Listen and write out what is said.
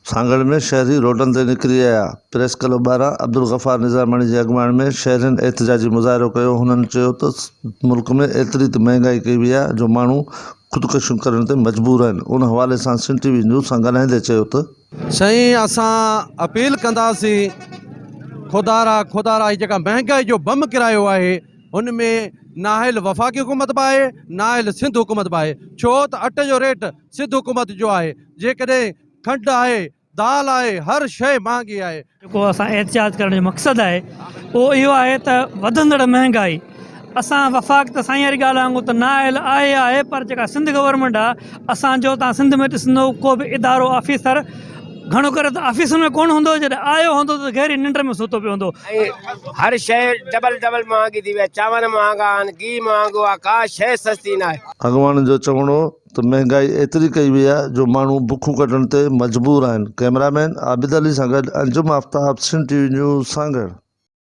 سانگهڙ ۾ شهري روڊن تي نڪري آيا، پريس ڪلب ٻاهران عبدالغفار نظاماڻي جي اڳواڻي ۾ شهرين احتجاجي مظاهرو ڪيو، هنن چيو ته ملڪ ۾ ايتري ته مهنگائي ڪئي وئي آهي جو ماڻهو خودڪشيون ڪرڻ تي مجبور آهن، ان حوالي سان سنڌ ٽي وي نيوز سان ڳالهائيندي چيو ته. سائين اسان اپيل ڪنداسين خدارا خدارا هي جيڪا مهنگائي جو بم ڪرايو آهي هن ۾ نااهل وفاقي حڪومت به آهي نااهل سنڌ حڪومت به آهي ڇو ته اٽي جو ريٽ سنڌ حڪومت جو آهي جيڪڏهن کنڊ آهي، دال آهي، هر شيء مهانگي آهي. جيڪو اسان احتجاج ڪرڻ جو مقصد آهي اهو اهو آهي ته وڌندڙ مهنگائي اسان وفاق ته سائين واري ڳالهه وانگر ته نااهل آهي آهي پر جيڪا سنڌ گورنمينٽ آهي اسان جو تان سنڌ ۾ ڏسندو ڪو به ادارو آفيسر گهڻو ڪري ته آفيسن ۾ ڪونه هوندو جڏهن آيو هوندو ته گهري ننڊ ۾ ستو پيو هوندو. ۽ هر شيء ڊبل ڊبل مهانگي ٿي وئي آهي چانور مهانگا آهن گيهه مهانگو آهي ڪا شيء سستي ناهي. اڳواڻن جو چوڻ هو ته مهنگائي ايتري ڪئي وئي آهي جو ماڻهو بکون ڪڍڻ تي مجبور آهن، ڪئميرا مين عابد علي سان گڏ Anjum Aftab, Sindh T V news, Sanghar.